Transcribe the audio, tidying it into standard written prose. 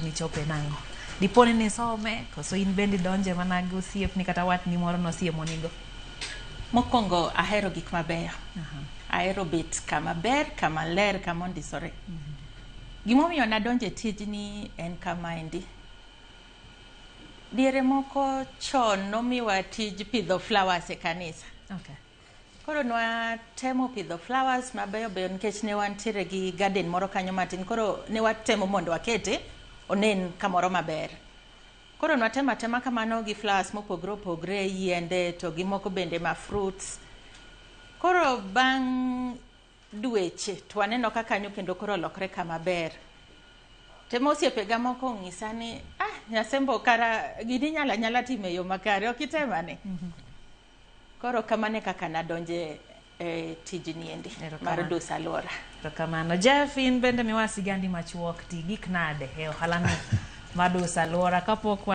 Nichope nang'o? Dipo ni nisome koso in bende idonje mana gi osiepni kata watni moro nosiemonigo? Mokwongo ahero gik mabeyo. Ahero bet kama ber, kama ler, kama ondisore. Gimomiyo nadonjo e tijni en kamaendi. Diere moko chon nomiwa tij pidho flowers e kanisa. Koro nwatemo pidho flowers mabeyo beyo nikech ne wantiere gi garden moro kanyo matin. Koro ne watemo mondo wakete onen kamoro maber. Koro nwatemo atema kamano gi flowers mopogore opogore, yiende to gi moko bende ma fruits. Koro bang' dweche to waneno ka kanyo kendo koro olokre kama ber. Temo osiepega moko onyisa ni, ah, Nyasembo kara gini inyalo anyala timo e yo makare, ok itemane. Koro kamano e kaka nadonje e tijni endi mar duso alwora. Erokamano. Jeff, in bende miwa sigandi machuok ti gik nade e ohala ni mar duso alwora kapok